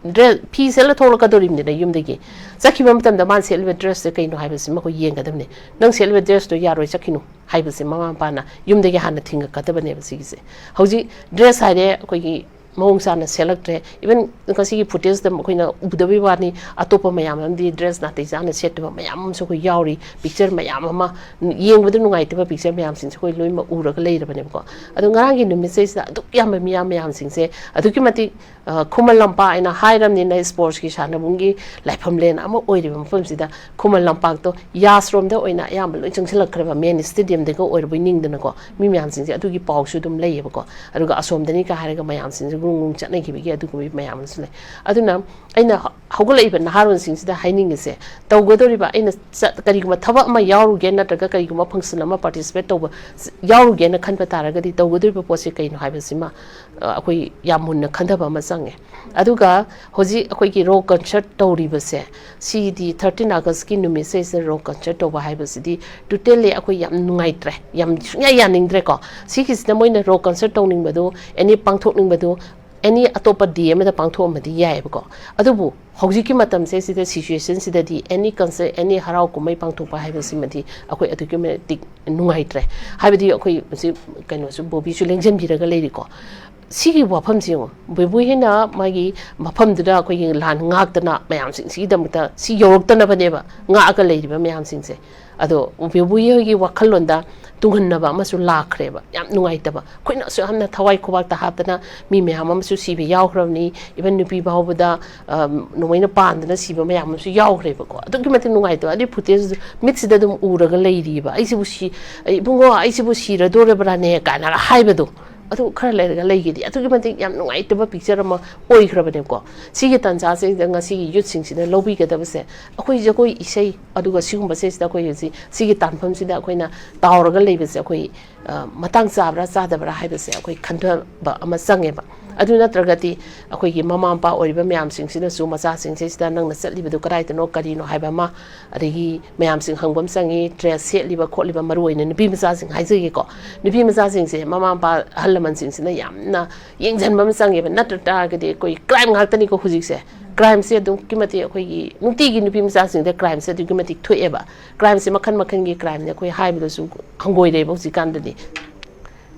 ꯗ꯭ꯔꯦꯁ, ꯐꯤ ꯁꯦꯠꯂ ꯊꯣꯛꯂꯛꯀꯗꯧꯔꯤꯕꯅꯤꯅ ꯌꯨꯝꯗꯒꯤ꯫ ꯆꯠꯈꯤꯕ ꯃꯇꯝꯗ ꯃꯥꯅ ꯁꯦꯠꯂꯤꯕ ꯗ꯭ꯔꯦꯁꯁꯦ ꯀꯩꯅꯣ ꯍꯥꯏꯕꯁꯤ ꯃꯈꯣꯏ ꯌꯦꯡꯒꯗꯕꯅꯤ꯫ "ꯅꯪ ꯁꯦꯠꯂꯤꯕ ꯗ꯭ꯔꯦꯁꯇꯣ ꯌꯥꯔꯣꯏ, ꯆꯠꯈꯤꯅꯨ" ꯍꯥꯏꯕꯁꯦ ꯃꯃꯥ ꯃꯄꯥꯅ ꯌꯨꯝꯗꯒꯤ ꯍꯥꯟꯅ ꯊꯤꯡꯉꯛꯀꯗꯕꯅꯦꯕ꯫ ꯁꯤꯒꯤꯁꯦ ꯍꯧꯖꯤꯛ ꯗ꯭ꯔꯦꯁ ꯍꯥꯏꯔꯦ, ꯑꯩꯈꯣꯏꯒꯤ ꯃꯑꯣꯡ ꯆꯥꯅ ꯁꯦꯠꯂꯛꯇ꯭ꯔꯦ꯫ ꯏꯚꯟ ꯉꯁꯤꯒꯤ ꯐꯨꯇꯦꯖꯇ ꯑꯩꯈꯣꯏꯅ ꯎꯗꯕꯩ ꯋꯥꯅꯤ, ꯑꯇꯣꯞꯄ ꯃꯌꯥꯝ ꯑꯃꯗꯤ ꯗ꯭ꯔꯦꯁ ꯅꯥꯇꯩ ꯆꯥꯅ ꯁꯦꯠꯇꯕ ꯃꯌꯥꯝ ꯑꯃꯁꯨ ꯑꯩꯈꯣꯏ ꯌꯥꯎꯔꯤ꯫ ꯄꯤꯛꯆꯔ ꯃꯌꯥꯝ ꯑꯃ, ꯌꯦꯡꯕꯗ ꯅꯨꯡꯉꯥꯏꯇꯕ ꯄꯤꯛꯆꯔ ꯃꯌꯥꯝꯁꯤꯡꯁꯦ ꯑꯩꯈꯣꯏ ꯂꯣꯏꯅꯃꯛ ꯎꯔꯒ ꯂꯩꯔꯕꯅꯦꯕꯀꯣ꯫ ꯑꯗꯣ ꯉꯔꯥꯡꯒꯤ ꯅꯨꯃꯤꯠꯁꯤꯗꯩꯁꯤꯗ ꯑꯗꯨꯛ ꯌꯥꯝꯕ ꯃꯤꯌꯥꯝ ꯃꯌꯥꯝꯁꯤꯡꯁꯦ ꯑꯗꯨꯛꯀꯤ ꯃꯇꯤꯛ ꯈꯨꯃꯟ ꯂꯝꯄꯥꯛ ꯍꯥꯏꯅ ꯍꯥꯏꯔꯕꯅꯤꯅ ꯏꯁꯄꯣꯔꯠꯁꯀꯤ ꯁꯥꯟꯅꯕꯨꯡꯒꯤ ꯂꯥꯏꯐꯝꯂꯦꯟ ꯑꯃ ꯑꯣꯏꯔꯤꯕ ꯃꯐꯝꯁꯤꯗ ꯈꯨꯃꯟ ꯂꯝꯄꯥꯛꯇꯣ ꯌꯥꯁꯔꯣꯝꯗ ꯑꯣꯏꯅ ꯑꯌꯥꯝꯕ ꯂꯣꯏ ꯆꯪꯁꯤꯜꯂꯛꯈ꯭ꯔꯦꯕ, ꯃꯦꯟ ꯁ꯭ꯇꯦꯗꯤꯌꯝꯗꯒ ꯑꯣꯏꯔꯕꯣꯏ ꯅꯤꯡꯗꯅꯀꯣ꯫ ꯃꯤ ꯃꯌꯥꯝꯁꯤꯡꯁꯦ ꯑꯗꯨꯒꯤ ꯄꯥꯎꯁꯨ ꯑꯗꯨꯝ ꯂꯩꯌꯦꯕꯀꯣ꯫ ꯑꯗꯨꯒ ꯑꯁꯣꯝꯗꯅꯤꯒ ꯍꯥꯏꯔꯒ ꯃꯌꯥꯝꯁꯤꯡꯁꯦ ꯒ꯭ꯔꯨꯡ ꯒ꯭ꯔꯨꯡ ꯆꯠꯅꯈꯤꯕꯒꯤ ꯑꯗꯨꯒꯨꯝꯕ ꯃꯌꯥꯝ ꯑꯃꯁꯨ ꯂꯩ꯫ ꯑꯗꯨꯅ ꯑꯩꯅ ꯍꯧꯒꯠꯂꯛꯏꯕ ꯅꯍꯥꯔꯣꯟꯁꯤꯡꯁꯤꯗ ꯍꯥꯏꯅꯤꯡꯉꯤꯁꯦ, ꯇꯧꯒꯗꯧꯔꯤꯕ, ꯑꯩꯅ ꯀꯔꯤꯒꯨꯝꯕ ꯊꯕꯛ ꯑꯃ ꯌꯥꯎꯔꯨꯒꯦ ꯅꯠꯇ꯭ꯔꯒ ꯀꯔꯤꯒꯨꯝꯕ ꯐꯪꯁꯟ ꯑꯃ ꯄꯥꯔꯇꯤꯁꯤꯄꯦꯠ ꯇꯧꯕ ꯌꯥꯎꯔꯨꯒꯦꯅ ꯈꯟꯕ ꯇꯥꯔꯒꯗꯤ ꯇꯧꯒꯗꯧꯔꯤꯕ ꯄꯣꯠꯁꯦ ꯀꯩꯅꯣ ꯍꯥꯏꯕꯁꯤꯃ ꯑꯩꯈꯣꯏ ꯌꯥꯝ ꯃꯨꯟꯅ ꯈꯟꯊꯕ ꯑꯃ ꯆꯪꯉꯦ꯫ ꯑꯗꯨꯒ ꯍꯧꯖꯤꯛ ꯑꯩꯈꯣꯏꯒꯤ ꯔꯣꯛ ꯀꯟꯁꯔꯠ ꯇꯧꯔꯤꯕꯁꯦ, ꯁꯤꯗꯤ ꯊꯥꯔꯇꯤꯟ ꯑꯥꯒꯁꯀꯤ ꯅꯨꯃꯤꯠꯁꯤꯗꯩꯁꯤꯗ ꯔꯣꯛ ꯀꯟꯁꯔꯠ ꯇꯧꯕ ꯍꯥꯏꯕꯁꯤꯗꯤ ꯇꯣꯇꯦꯜꯂꯤ ꯑꯩꯈꯣꯏ ꯌꯥꯝ ꯅꯨꯡꯉꯥꯏꯇ꯭ꯔꯦ, ꯌꯥꯝ ꯁꯨꯡꯌꯥ ꯌꯥꯅꯤꯡꯗ꯭ꯔꯦꯀꯣ꯫ ꯁꯤꯒꯤꯁꯤꯗ ꯃꯣꯏꯅ ꯔꯣꯛ ꯀꯟꯁꯔꯠ ꯇꯧꯅꯤꯡꯕꯗꯨ, ꯑꯦꯅꯤ ꯄꯥꯡꯊꯣꯛꯅꯤꯡꯕꯗꯨ, ꯑꯦꯅꯤ ꯑꯇꯣꯞꯄ ꯗꯦ ꯑꯃꯗ ꯄꯥꯡꯊꯣꯛꯑꯝꯃꯗꯤ ꯌꯥꯏꯑꯕꯀꯣ꯫ ꯑꯗꯨꯕꯨ ꯍꯧꯖꯤꯛꯀꯤ ꯃꯇꯝꯁꯦ ꯁꯤꯗ, ꯁꯤꯆꯨꯋꯦꯁꯟꯁꯤꯗꯗꯤ ꯑꯦꯅꯤ ꯀꯟꯁꯔꯠ, ꯑꯦꯅꯤ ꯍꯔꯥꯎ ꯀꯨꯝꯍꯩ ꯄꯥꯡꯊꯣꯛꯄ ꯍꯥꯏꯕꯁꯤꯃꯗꯤ ꯑꯩꯈꯣꯏ ꯑꯗꯨꯛꯀꯤ ꯃꯇꯤꯛ ꯅꯨꯡꯉꯥꯏꯇ꯭ꯔꯦ꯫ ꯍꯥꯏꯕꯗꯤ ꯑꯩꯈꯣꯏ ꯍꯧꯖꯤꯛ ꯀꯩꯅꯣꯁꯨ, ꯕꯣꯕꯤꯁꯨ ꯂꯦꯡꯁꯤꯟꯕꯤꯔꯒ ꯂꯩꯔꯤꯀꯣ꯫ ꯁꯤꯒꯤ ꯋꯥꯐꯝꯁꯤ ꯌꯦꯡꯉꯣ, ꯕꯣꯏꯕꯨ ꯍꯣꯏꯅ ꯃꯥꯒꯤ ꯃꯐꯝꯗꯨꯗ ꯑꯩꯈꯣꯏꯒꯤ ꯂꯥꯟ ꯉꯥꯛꯇꯅ ꯃꯌꯥꯝꯁꯤꯡꯁꯤꯒꯤꯗꯃꯛꯇ ꯁꯤ ꯌꯧꯔꯛꯇꯅꯕꯅꯦꯕ ꯉꯥꯛꯑꯒ ꯂꯩꯔꯤꯕ ꯃꯌꯥꯝꯁꯤꯡꯁꯦ꯫ ꯑꯗꯣ ꯕꯣꯏꯕꯨ ꯍꯣꯏꯒꯤ ꯋꯥꯈꯜꯂꯣꯟꯗ ꯇꯨꯡꯍꯟꯅꯕ ꯑꯃꯁꯨ ꯂꯥꯛꯈ꯭ꯔꯦꯕ꯫ ꯌꯥꯝ ꯅꯨꯡꯉꯥꯏꯇꯕ, ꯑꯩꯈꯣꯏꯅ ꯑꯁꯨꯛ ꯌꯥꯝꯅ ꯊꯋꯥꯏ ꯈꯨꯕꯥꯛꯇ ꯍꯥꯞꯇꯅ ꯃꯤ ꯃꯌꯥꯝ ꯑꯃꯁꯨ ꯁꯤꯕ ꯌꯥꯎꯈ꯭ꯔꯕꯅꯤ, even ꯅꯨꯄꯤ ꯐꯥꯎꯕꯗ ꯅꯣꯡꯃꯩꯅ ꯄꯥꯟꯗꯅ ꯁꯤꯕ ꯃꯌꯥꯝ ꯑꯃꯁꯨ ꯌꯥꯎꯈ꯭ꯔꯦꯕꯀꯣ꯫ ꯑꯗꯨꯛꯀꯤ ꯃꯇꯤꯛ ꯅꯨꯡꯉꯥꯏꯇꯕ, ꯑꯗꯨꯒꯤ ꯐꯨꯇꯦꯖ ꯃꯤꯠꯁꯤꯗ ꯑꯗꯨꯝ ꯎꯔꯒ ꯂꯩꯔꯤꯕ꯫ "ꯑꯩꯁꯤꯕꯨ ꯁꯤ, ꯏꯕꯨꯡꯉꯣ, ꯑꯩꯁꯤꯕꯨ ꯁꯤꯔꯗꯣꯔꯕ꯭ꯔꯥꯅꯦ?" ꯀꯥꯏꯅꯒ ꯍꯥꯏꯕꯗꯣ, ꯑꯗꯨ ꯈꯔ ꯂꯩꯔꯒ ꯂꯩꯈꯤꯗꯦ꯫ ꯑꯗꯨꯛꯀꯤ ꯃꯇꯤꯛ ꯌꯥꯝ ꯅꯨꯡꯉꯥꯏꯇꯕ ꯄꯤꯛꯆꯔ ꯑꯃ ꯑꯣꯏꯈ꯭ꯔꯕꯅꯦꯕꯀꯣ꯫ ꯁꯤꯒꯤ ꯇꯥꯟꯖꯥꯁꯤꯗ ꯉꯁꯤꯒꯤ ꯌꯨꯠꯁꯤꯡꯁꯤꯅ ꯂꯧꯕꯤꯒꯗꯕꯁꯦ, ꯑꯩꯈꯣꯏ ꯖꯒꯣꯏ ꯏꯁꯩ, ꯑꯗꯨꯒ ꯁꯤꯒꯨꯝꯕꯁꯤꯗꯩꯁꯤꯗ ꯑꯩꯈꯣꯏ ꯍꯧꯖꯤꯛ ꯁꯤꯒꯤ ꯇꯥꯟꯐꯝꯁꯤꯗ ꯑꯩꯈꯣꯏꯅ ꯇꯥꯎꯔꯒ ꯂꯩꯕꯁꯦ, ꯑꯩꯈꯣꯏ ꯃꯇꯥꯡ ꯆꯥꯕ꯭ꯔꯥ ꯆꯥꯗꯕ꯭ꯔꯥ ꯍꯥꯏꯕꯁꯦ ꯑꯩꯈꯣꯏ ꯈꯟꯊꯕ ꯑꯃ ꯆꯪꯉꯦꯕ꯫ ꯑꯗꯨ ꯅꯠꯇ꯭ꯔꯒꯗꯤ ꯑꯩꯈꯣꯏꯒꯤ ꯃꯃꯥ ꯃꯄꯥ ꯑꯣꯏꯔꯤꯕ ꯃꯌꯥꯝꯁꯤꯡꯁꯤꯅꯁꯨ ꯃꯆꯥꯁꯤꯡꯁꯤꯗ "ꯅꯪꯅ ꯆꯠꯂꯤꯕꯗꯨ ꯀꯗꯥꯏꯗꯅꯣ, ꯀꯔꯤꯅꯣ?" ꯍꯥꯏꯕ ꯑꯃ, ꯑꯗꯒꯤ ꯃꯌꯥꯝꯁꯤꯡ ꯍꯪꯕ ꯑꯃ ꯆꯪꯉꯤ꯫ ꯗ꯭ꯔꯦꯁ ꯁꯦꯠꯂꯤꯕ ꯈꯣꯠꯂꯤꯕ, ꯃꯔꯨ ꯑꯣꯏꯅ ꯅꯨꯄꯤ ꯃꯆꯥꯁꯤꯡ ꯍꯥꯏꯖꯒꯦꯀꯣ, ꯅꯨꯄꯤ ꯃꯆꯥꯁꯤꯡꯁꯦ ꯃꯃꯥ ꯃꯄꯥ, ꯑꯍꯜ ꯂꯃꯟꯁꯤꯡꯁꯤꯅ ꯌꯥꯝꯅ ꯌꯦꯡꯁꯤꯟꯕ ꯑꯃ ꯆꯪꯉꯦꯕ꯫ ꯅꯠꯇ꯭ꯔ ꯇꯥꯔꯒꯗꯤ ꯑꯩꯈꯣꯏ ꯀ꯭ꯔꯥꯏꯝ ꯉꯥꯛꯇꯅꯤꯀꯣ ꯍꯧꯖꯤꯛꯁꯦ꯫ ꯀ꯭ꯔꯥꯏꯝꯁꯦ ꯑꯗꯨꯛꯀꯤ ꯃꯇꯤꯛ ꯑꯩꯈꯣꯏꯒꯤ ꯅꯨꯡꯇꯤꯒꯤ ꯅꯨꯄꯤ ꯃꯆꯥꯁꯤꯡꯗ ꯀ꯭ꯔꯥꯏꯝꯁꯦ ꯑꯗꯨꯛꯀꯤ ꯃꯇꯤꯛ ꯊꯣꯛꯑꯦꯕ꯫ ꯀ꯭ꯔꯥꯏꯝꯁꯦ ꯃꯈꯜ ꯃꯈꯜꯒꯤ ꯀ꯭ꯔꯥꯏꯝꯅꯦ, ꯑꯩꯈꯣꯏ ꯍꯥꯏꯕꯗꯁꯨ ꯍꯪꯒꯣꯏꯔꯦꯕ ꯍꯧꯖꯤꯛꯀꯥꯟꯗꯗꯤ꯫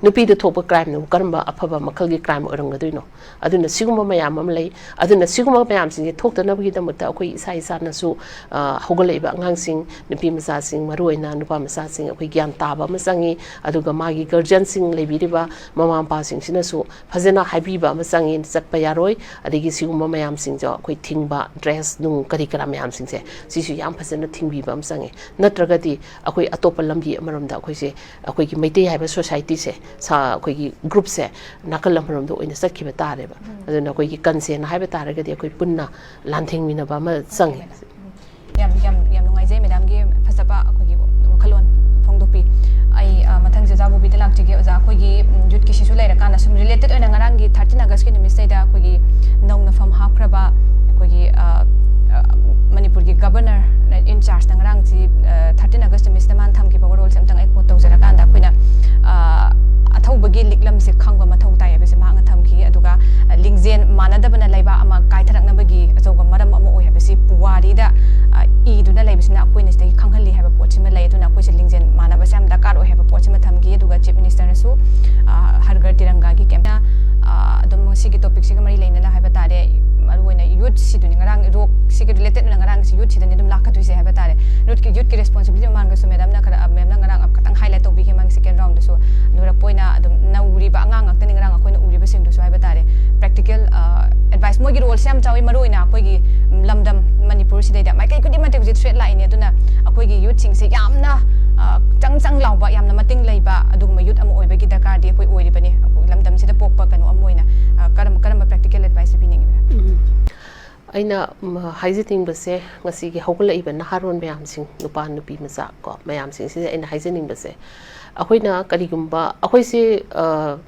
ꯅꯨꯄꯤꯗ ꯊꯣꯛꯄ ꯀ꯭ꯔꯥꯏꯝꯅꯕꯨ ꯀꯔꯝꯕ ꯑꯐꯕ ꯃꯈꯜꯒꯤ ꯀ꯭ꯔꯥꯏꯝ ꯑꯣꯏꯔꯝꯒꯗꯣꯏꯅꯣ? ꯑꯗꯨꯅ ꯁꯤꯒꯨꯝꯕ ꯃꯌꯥꯝ ꯑꯃ ꯂꯩ꯫ ꯑꯗꯨꯅ ꯁꯤꯒꯨꯝꯕ ꯃꯌꯥꯝꯁꯤꯡꯁꯦ ꯊꯣꯛꯇꯅꯕꯒꯤꯗꯃꯛꯇ ꯑꯩꯈꯣꯏ ꯏꯁꯥ ꯏꯁꯥꯅꯁꯨ, ꯑ, ꯍꯧꯒꯠꯂꯛꯏꯕ ꯑꯉꯥꯡꯁꯤꯡ, ꯅꯨꯄꯤ ꯃꯆꯥꯁꯤꯡ, ꯃꯔꯨꯑꯣꯏꯅ ꯅꯨꯄꯥ ꯃꯆꯥꯁꯤꯡ, ꯑꯩꯈꯣꯏ ꯒ꯭ꯌꯥꯟ ꯇꯥꯕ ꯑꯃ ꯆꯪꯉꯤ꯫ ꯑꯗꯨꯒ ꯃꯥꯒꯤ ꯒꯥꯔꯖꯤꯌꯟꯁꯤꯡ ꯂꯩꯕꯤꯔꯤꯕ ꯃꯃꯥ ꯃꯄꯥꯁꯤꯡꯁꯤꯅꯁꯨ ꯐꯖꯅ ꯍꯥꯏꯕꯤꯕ ꯑꯃ ꯆꯪꯉꯤ, ꯆꯠꯄ ꯌꯥꯔꯣꯏ꯫ ꯑꯗꯒꯤ ꯁꯤꯒꯨꯝꯕ ꯃꯌꯥꯝꯁꯤꯡꯁꯦ ꯑꯩꯈꯣꯏ ꯊꯤꯡꯕ, ꯗ꯭ꯔꯦꯁ ꯅꯨꯡ ꯀꯔꯤ ꯀꯔꯥ ꯃꯌꯥꯝꯁꯤꯡꯁꯦ, ꯁꯤꯁꯨ ꯌꯥꯝ ꯐꯖꯅ ꯊꯤꯡꯕꯤꯕ ꯑꯃ ꯆꯪꯉꯤ꯫ ꯅꯠꯇ꯭ꯔꯒꯗꯤ ꯑꯩꯈꯣꯏ ꯑꯇꯣꯞꯄ ꯂꯝꯕꯤ ꯑꯃꯔꯣꯝꯗ ꯑꯩꯈꯣꯏꯁꯦ, ꯑꯩꯈꯣꯏꯒꯤ ꯃꯩꯇꯩ ꯍꯥꯏꯕ ꯁꯣꯁꯥꯏꯇꯤꯁꯦ, ꯁꯥ-, ꯑꯩꯈꯣꯏꯒꯤ ꯒ꯭ꯔꯨꯞꯁꯦ ꯅꯥꯀꯜ ꯑꯃꯔꯣꯝꯗ ꯑꯣꯏꯅ ꯆꯠꯈꯤꯕ ꯇꯥꯔꯦꯕ꯫ ꯑꯗꯨꯅ ꯑꯩꯈꯣꯏꯒꯤ ꯀꯟꯁꯦꯟ ꯍꯥꯏꯕ ꯇꯥꯔꯒꯗꯤ ꯑꯩꯈꯣꯏ ꯄꯨꯟꯅ ꯂꯥꯟꯊꯦꯡꯃꯤꯟꯅꯕ ꯑꯃ ꯆꯪꯉꯤ꯫ ꯌꯥꯝ, ꯌꯥꯝ, ꯌꯥꯝ ꯅꯨꯡꯉꯥꯏꯖꯩ ꯃꯦꯗꯥꯝꯒꯤ ꯐꯖꯕ ꯑꯩꯈꯣꯏꯒꯤ ꯋꯥꯈꯜꯂꯣꯟ ꯐꯣꯡꯗꯣꯛꯄꯤ꯫ ꯑꯩ, ꯑ, ꯃꯊꯪꯁꯦ ꯑꯣꯖꯥ ꯕꯣꯕꯤꯗ ꯂꯥꯛꯆꯒꯦ꯫ ꯑꯣꯖꯥ, ꯑꯩꯈꯣꯏꯒꯤ, ꯎꯝ, ꯌꯨꯠꯀꯤꯁꯤꯁꯨ ꯂꯩꯔꯀꯥꯟꯗ ꯁꯨꯝ ꯔꯤꯂꯦꯇꯦꯠ ꯑꯣꯏꯅ ꯉꯔꯥꯡꯒꯤ ꯊꯥꯔꯇꯤꯟ ꯑꯥꯒꯁꯀꯤ ꯅꯨꯃꯤꯠꯁꯤꯗꯩꯗ ꯑꯩꯈꯣꯏꯒꯤ ꯅꯧꯅ ꯐꯝ ꯍꯥꯞꯈ꯭ꯔꯕ ꯑꯩꯈꯣꯏꯒꯤ, ꯑ, ꯑ, ꯃꯅꯤꯄꯨꯔꯒꯤ ꯒꯕꯔꯅꯔ in chargeꯅ ꯉꯔꯥꯡꯁꯤ, ꯑ, ꯊꯥꯔꯇꯤꯟ ꯑꯥꯒꯁ ꯅꯨꯃꯤꯠꯁꯤꯗ ꯃꯥꯅ ꯊꯝꯈꯤꯕ ꯋꯥꯔꯣꯜꯁꯦ ꯑꯝꯇꯪ ꯑꯩ ꯀꯣꯠ ꯇꯧꯖꯔꯀꯥꯟꯗ ꯑꯩꯈꯣꯏꯅ, ꯑ, ꯑꯊꯧꯕꯒꯤ ꯂꯤꯛꯂꯝꯁꯦ ꯈꯪꯕ ꯃꯊꯧ ꯇꯥꯏ ꯍꯥꯏꯕꯁꯦ ꯃꯍꯥꯛꯅ ꯊꯝꯈꯤ꯫ ꯑꯗꯨꯒ, ꯑ, ꯂꯤꯡꯖꯦꯜ ꯃꯥꯟꯅꯗꯕꯅ ꯂꯩꯕꯥꯛ ꯑꯃ ꯀꯥꯏꯊꯔꯛꯅꯕꯒꯤ ꯑꯆꯧꯕ ꯃꯔꯝ ꯑꯃ ꯑꯣꯏ ꯍꯥꯏꯕꯁꯤ ꯄꯨꯋꯥꯔꯤꯗ, ꯑ, ꯏꯗꯨꯅ ꯂꯩꯕꯁꯤꯅ ꯑꯩꯈꯣꯏꯅ ꯁꯤꯗꯒꯤ ꯈꯪꯍꯜꯂꯤ ꯍꯥꯏꯕ ꯄꯣꯠꯁꯤꯃ ꯂꯩ꯫ ꯑꯗꯨꯅ ꯑꯩꯈꯣꯏꯁꯦ ꯂꯤꯡꯖꯦꯜ ꯃꯥꯟꯅꯕꯁꯦ ꯌꯥꯝ ꯗꯔꯀꯥꯔ ꯑꯣꯏ ꯍꯥꯏꯕ ꯄꯣꯠꯁꯤꯃ ꯊꯝꯈꯤ꯫ ꯑꯗꯨꯒ ꯆꯤꯐ ꯃꯤꯅꯤꯁꯇꯔꯅꯁꯨ, ꯑ, ꯍꯔ ꯘꯔ ꯇꯤꯔꯪꯒꯥꯒꯤ ꯀꯦꯝ-, ꯑ, ꯑꯗꯨꯝ ꯁꯤꯒꯤ ꯇꯣꯄꯤꯛꯁꯤꯒ ꯃꯔꯤ ꯂꯩꯅꯅ ꯍꯥꯏꯕ ꯇꯥꯔꯦ, ꯃꯔꯨꯑꯣꯏꯅ ꯌꯨꯠꯁꯤꯗꯅꯤ ꯉꯔꯥꯡ, ꯔꯣꯛꯁꯤꯒꯤ ꯔꯤꯂꯦꯇꯦꯠ ꯑꯣꯏꯅ ꯉꯔꯥꯡꯁꯤ ꯌꯨꯠꯁꯤꯗꯅꯤ ꯑꯗꯨꯝ ꯂꯥꯛꯀꯗꯣꯏꯁꯦ ꯍꯥꯏꯕ ꯇꯥꯔꯦ꯫ ꯌꯨꯠꯀꯤ, ꯌꯨꯠꯀꯤ ꯔꯦꯁꯄꯣꯟꯁꯤꯕꯤꯂꯤꯇꯤ ꯃꯃꯥꯡꯗꯁꯨ ꯃꯦꯗꯥꯝꯅ ꯈꯔ, ꯃꯦꯝꯅ ꯉꯔꯥꯡ ꯈꯤꯇꯪ ꯍꯥꯏꯂꯥꯏꯠ ꯇꯧꯕꯤꯈꯤ꯫ ꯍꯣꯏ, ꯃꯔꯨ ꯑꯣꯏꯅ ꯑꯩꯈꯣꯏꯒꯤ ꯂꯝꯗꯝ ꯃꯅꯤꯄꯨꯔꯁꯤꯗꯩꯗ ꯃꯥꯏꯀꯩ ꯈꯨꯗꯤꯡꯃꯛꯇꯒꯤ ꯍꯧꯖꯤꯛ threat ꯂꯥꯛꯏꯅꯦ꯫ ꯑꯗꯨꯅ ꯑꯩꯈꯣꯏꯒꯤ youthꯁꯤꯡꯁꯦ ꯌꯥꯝꯅ, ꯑ, ꯆꯪ ꯆꯪ ꯂꯥꯎꯕ, ꯌꯥꯝꯅ ꯃꯇꯤꯡ ꯂꯩꯕ ꯑꯗꯨꯒꯨꯝꯕ youth ꯑꯃ ꯑꯣꯏꯕꯒꯤ ꯗꯔꯀꯥꯔꯗꯤ ꯑꯩꯈꯣꯏ ꯑꯣꯏꯔꯤꯕꯅꯤ꯫ ꯑꯩꯈꯣꯏ ꯂꯝꯗꯝꯁꯤꯗ ꯄꯣꯛꯄ ꯀꯩꯅꯣ ꯑꯃ ꯑꯣꯏꯅ, ꯑ, ꯀꯔꯝ-, ꯀꯔꯝꯕ practical advice ꯄꯤꯅꯤꯡꯉꯤ, madam? ꯎꯝ꯫ ꯑꯩꯅ, ꯎꯝ, ꯍꯥꯏꯖꯅꯤꯡꯕꯁꯦ, ꯉꯁꯤꯒꯤ ꯍꯧꯒꯠꯂꯛꯏꯕ ꯅꯍꯥꯔꯣꯟ ꯃꯌꯥꯝꯁꯤꯡ, ꯅꯨꯄꯥ ꯅꯨꯄꯤ ꯃꯆꯥ ꯀꯣ, ꯃꯌꯥꯝꯁꯤꯡꯁꯤꯗ ꯑꯩꯅ ꯍꯥꯏꯖꯅꯤꯡꯕꯁꯦ, ꯑꯩꯈꯣꯏꯅ ꯀꯔꯤꯒꯨꯝꯕ, ꯑꯩꯈꯣꯏꯁꯦ, ꯑ,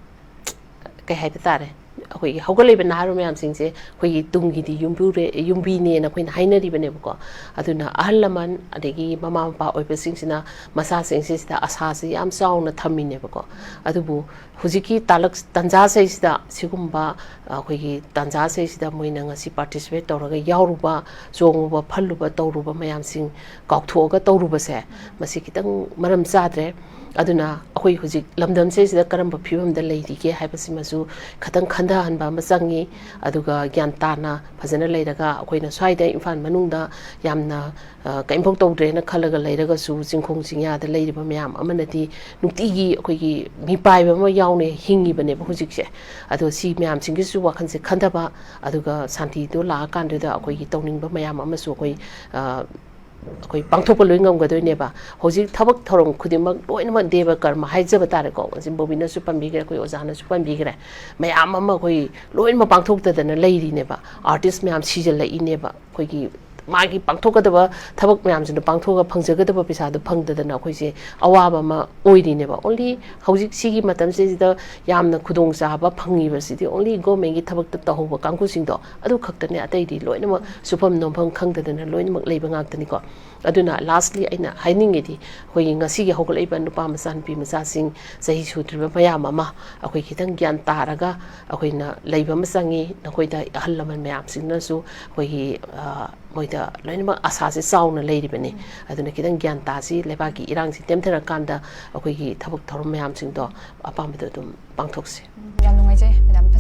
ꯀꯩ ꯍꯥꯏꯕ ꯇꯥꯔꯦ, ꯑꯩꯈꯣꯏꯒꯤ ꯍꯧꯒꯠꯂꯛꯏꯕ ꯅꯍꯥꯔꯣꯜ ꯃꯌꯥꯝꯁꯤꯡꯁꯦ ꯑꯩꯈꯣꯏꯒꯤ ꯇꯨꯡꯒꯤꯗꯤ ꯌꯨꯝꯕꯨꯔꯦ-, ꯌꯨꯝꯕꯤꯅꯦꯅ ꯑꯩꯈꯣꯏꯅ ꯍꯥꯏꯅꯔꯤꯕꯅꯦꯕꯀꯣ꯫ ꯑꯗꯨꯅ ꯑꯍꯜ ꯂꯃꯟ ꯑꯗꯒꯤ ꯃꯃꯥ ꯃꯄꯥ ꯑꯣꯏꯕꯁꯤꯡꯁꯤꯅ ꯃꯆꯥꯁꯤꯡꯁꯤꯗ ꯑꯁꯥꯁꯤ ꯌꯥꯝ ꯆꯥꯎꯅ ꯊꯝꯃꯤꯅꯦꯕꯀꯣ꯫ ꯑꯗꯨꯕꯨ ꯍꯧꯖꯤꯛꯀꯤ ꯇꯥꯂꯛ-, ꯇꯥꯟꯖꯥꯁꯤꯗꯩꯁꯤꯗ ꯁꯤꯒꯨꯝꯕ, ꯑ, ꯑꯩꯈꯣꯏꯒꯤ ꯇꯥꯟꯖꯥꯁꯤꯗꯩꯁꯤꯗ ꯃꯣꯏꯅ ꯉꯁꯤ participate ꯇꯧꯔꯒ ꯌꯥꯎꯔꯨꯕ, ꯆꯣꯡꯉꯨꯕ, ꯐꯜꯂꯨꯕ, ꯇꯧꯔꯨꯕ ꯃꯌꯥꯝꯁꯤꯡ ꯀꯥꯎꯊꯣꯛꯑꯒ ꯇꯧꯔꯨꯕꯁꯦ, ꯃꯁꯤ ꯈꯤꯇꯪ ꯃꯔꯝ ꯆꯥꯗ꯭ꯔꯦ꯫ ꯑꯗꯨꯅ ꯑꯩꯈꯣꯏ ꯍꯧꯖꯤꯛ ꯂꯝꯗꯝꯁꯤꯗꯩꯁꯤꯗ ꯀꯔꯝꯕ ꯐꯤꯕꯝꯗ ꯂꯩꯔꯤꯒꯦ ꯍꯥꯏꯕꯁꯤꯃꯁꯨ ꯈꯤꯇꯪ ꯈꯟꯊꯍꯟꯕ ꯑꯃ ꯆꯪꯉꯤ꯫ ꯑꯗꯨꯒ ꯒ꯭ꯌꯥꯟ ꯇꯥꯅ ꯐꯖꯅ ꯂꯩꯔꯒ, ꯑꯩꯈꯣꯏꯅ ꯁ꯭ꯋꯥꯏꯗ ꯏꯝꯐꯥꯜ ꯃꯅꯨꯡꯗ ꯌꯥꯝꯅ, ꯑ, ꯀꯔꯤꯝꯐꯧ ꯇꯧꯗ꯭ꯔꯦꯅ ꯈꯜꯂꯒ ꯂꯩꯔꯒꯁꯨ, ꯆꯤꯡꯈꯣꯡ ꯆꯤꯡꯌꯥꯗ ꯂꯩꯔꯤꯕ ꯃꯌꯥꯝ ꯑꯃꯅꯗꯤ ꯅꯨꯡꯇꯤꯒꯤ ꯑꯩꯈꯣꯏꯒꯤ ꯃꯤꯄꯥꯏꯕ ꯑꯃ ꯌꯥꯎꯅ ꯍꯤꯡꯉꯤꯕꯅꯦꯕ ꯍꯧꯖꯤꯛꯁꯦ꯫ ꯑꯗꯣ ꯁꯤ ꯃꯌꯥꯝꯁꯤꯡꯒꯤꯁꯨ ꯋꯥꯈꯜꯁꯦ ꯈꯟꯊꯕ, ꯑꯗꯨꯒ ꯁꯥꯟꯇꯤꯗꯣ ꯂꯥꯛꯑꯀꯥꯟꯗꯨꯗ ꯑꯩꯈꯣꯏꯒꯤ ꯇꯧꯅꯤꯡꯕ ꯃꯌꯥꯝ ꯑꯃꯁꯨ ꯑꯩꯈꯣꯏ, ꯑ, ꯑꯩꯈꯣꯏ ꯄꯥꯡꯊꯣꯛꯄ ꯂꯣꯏ ꯉꯝꯒꯗꯣꯏꯅꯦꯕ꯫ ꯍꯧꯖꯤꯛ ꯊꯕꯛ ꯊꯧꯔꯝ ꯈꯨꯗꯤꯡꯃꯛ ꯂꯣꯏꯅꯃꯛ ꯗꯦꯕ ꯀꯔꯃ ꯍꯥꯏꯖꯕ ꯇꯥꯔꯦꯀꯣ꯫ ꯍꯧꯖꯤꯛ ꯕꯣꯕꯤꯅꯁꯨ ꯄꯟꯕꯤꯈ꯭ꯔꯦ, ꯑꯩꯈꯣꯏ ꯑꯣꯖꯥꯅꯁꯨ ꯄꯟꯕꯤꯈ꯭ꯔꯦ꯫ ꯃꯌꯥꯝ ꯑꯃ ꯑꯩꯈꯣꯏ ꯂꯣꯏꯅꯃꯛ ꯄꯥꯡꯊꯣꯛꯇꯗꯅ ꯂꯩꯔꯤꯅꯦꯕ꯫ Artist ꯃꯌꯥꯝ ꯁꯤꯖꯜꯂꯛꯏꯅꯦꯕ꯫ ꯑꯩꯈꯣꯏꯒꯤ ꯃꯥꯒꯤ ꯄꯥꯡꯊꯣꯛꯀꯗꯕ ꯊꯕꯛ ꯃꯌꯥꯝꯁꯤꯅ ꯄꯥꯡꯊꯣꯛꯑꯒ ꯐꯪꯖꯒꯗꯕ ꯄꯩꯁꯥꯗꯣ ꯐꯪꯗꯗꯅ ꯑꯩꯈꯣꯏꯁꯦ ꯑꯋꯥꯕ ꯑꯃ ꯑꯣꯏꯔꯤꯅꯦꯕ꯫ Only ꯍꯧꯖꯤꯛ ꯁꯤꯒꯤ ꯃꯇꯝꯁꯤꯗꯩꯁꯤꯗ ꯌꯥꯝꯅ ꯈꯨꯗꯣꯡꯆꯥꯕ ꯐꯪꯉꯤꯕꯁꯤꯗꯤ only governmentꯀꯤ ꯊꯕꯛꯇ ꯇꯧꯍꯧꯕ ꯀꯥꯡꯕꯨꯁꯤꯡꯗꯣ ꯑꯗꯨ ꯈꯛꯇꯅꯦ, ꯑꯇꯩꯗꯤ ꯂꯣꯏꯅꯃꯛ ꯁꯨꯐꯝ ꯅꯣꯝꯐꯝ ꯈꯪꯗꯗꯅ ꯂꯣꯏꯅꯃꯛ ꯂꯩꯕ ꯉꯥꯛꯇꯅꯤꯀꯣ꯫ ꯑꯗꯨꯅ lastly ꯑꯩꯅ ꯍꯥꯏꯅꯤꯡꯉꯤꯗꯤ, ꯑꯩꯈꯣꯏꯒꯤ ꯉꯁꯤꯒꯤ ꯍꯧꯒꯠꯂꯛꯏꯕ ꯅꯨꯄꯥ ꯃꯆꯥ, ꯅꯨꯄꯤ ꯃꯆꯥꯁꯤꯡ, ꯆꯍꯤ ꯁꯨꯗ꯭ꯔꯤꯕ ꯃꯌꯥꯝ ꯑꯃ ꯑꯩꯈꯣꯏ ꯈꯤꯇꯪ ꯒ꯭ꯌꯥꯟ ꯇꯥꯔꯒ ꯑꯩꯈꯣꯏꯅ ꯂꯩꯕ ꯑꯃ ꯆꯪꯉꯤ꯫ ꯅꯈꯣꯏꯗ ꯑꯍꯜ ꯂꯃꯟ ꯃꯌꯥꯝꯁꯤꯡꯅꯁꯨ ꯑꯩꯈꯣꯏꯒꯤ, ꯑ, ꯃꯣꯏꯗ ꯂꯣꯏꯅꯃꯛ ꯑꯁꯥꯁꯦ ꯆꯥꯎꯅ ꯂꯩꯔꯤꯕꯅꯤ꯫ ꯑꯗꯨꯅ ꯈꯤꯇꯪ ꯒ꯭ꯌꯥꯟ ꯇꯥꯁꯤ, ꯂꯩꯕꯥꯛꯀꯤ ꯏꯔꯥꯡꯁꯤ ꯇꯦꯝꯊꯔꯀꯥꯟꯗ ꯑꯩꯈꯣꯏꯒꯤ ꯊꯕꯛ ꯊꯧꯔꯝ ꯃꯌꯥꯝꯁꯤꯡꯗꯣ ꯑꯄꯥꯝꯕꯗꯣ ꯑꯗꯨꯝ ꯄꯥꯡꯊꯣꯛꯁꯤ꯫ ꯌꯥꯝ ꯅꯨꯡꯉꯥꯏꯖꯩ, madam꯫